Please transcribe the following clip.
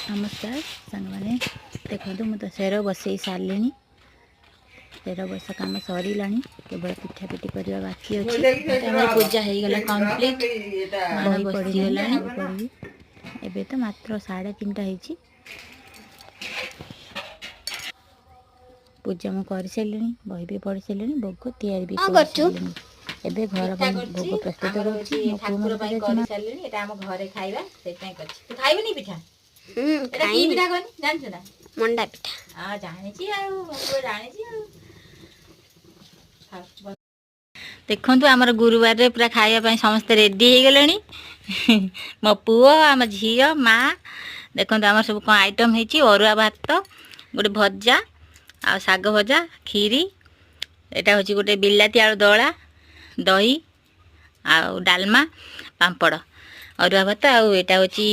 ନମସ୍କାର ସାଙ୍ଗମାନେ, ଦେଖନ୍ତୁ ମୁଁ ତ ସେର ବସେଇ ସାରିଲିଣି। ସେର ବସା କାମ ସରିଲାଣି, କେବଳ ପିଠା ପିଠି କରିବା ବାକି ଅଛି। ଆମର ପୂଜା ହେଇଗଲା କମ୍ପ୍ଲିଟ୍, ମାଣ ବହି ବସିଗଲାଣି। ପଢ଼ିବି। ଏବେ ତ ମାତ୍ର 3:30 ହେଇଛି। ପୂଜା ମୁଁ କରିସାରିଲିଣି, ବହି ବି ପଢ଼ି ସାରିଲିଣି, ଭୋଗ ତିଆରି ବି କଣ କରୁଛୁ? କରିସାରିଲିଣି। ଏବେ ଘର ପିଠା ପାଇଁ କରୁଛି ଭୋଗ ପ୍ରସ୍ତୁତ ଆମର। କରୁଛି ହଉଛି ମୋ ପୁଅ ଠାକୁର ମୋତେ ପାଇଁ ପଚାରୁଛି, ମା କରିସାରିଲିଣି, ଏଇଟା ଆମ ଘରେ ଖାଇବା ସେଇଥିପାଇଁ କରିଛି। ତୁ ଖାଇବୁନି ପିଠା? ଏଇଟା କି ଖାଇନି। ପିଠା କହନି, ଜାଣିଛୁ ନା? ମଣ୍ଡା ପିଠା। ହଁ, ଜାଣିଛି ଆଉ, ମୋ ପୁଅ ଜାଣିଛି। ଆଉ ଖାଉ। ଦେଖନ୍ତୁ, ଆମର ଗୁରୁବାରରେ ପୁରା ଖାଇବା ପାଇଁ ସମସ୍ତେ ରେଡ଼ି ହେଇଗଲେଣି, ମୋ ପୁଅ, ଆମ ଝିଅ, ମା। ଦେଖନ୍ତୁ ଆମର ସବୁ କ'ଣ ଆଇଟମ୍ ହେଇଛି। ଅରୁଆ ଭାତ, ଗୋଟେ ଭଜା ଆଉ ଶାଗ ଭଜା, କ୍ଷୀରି, ଏଇଟା ହେଉଛି ଗୋଟେ ବିଲାତି ଆଳୁ ଦଳା, ଦହି ଆଉ ଡାଲମା, ପାମ୍ପଡ଼, ଅରୁଆ ଭାତ। ଆଉ ଏଇଟା ହେଉଛି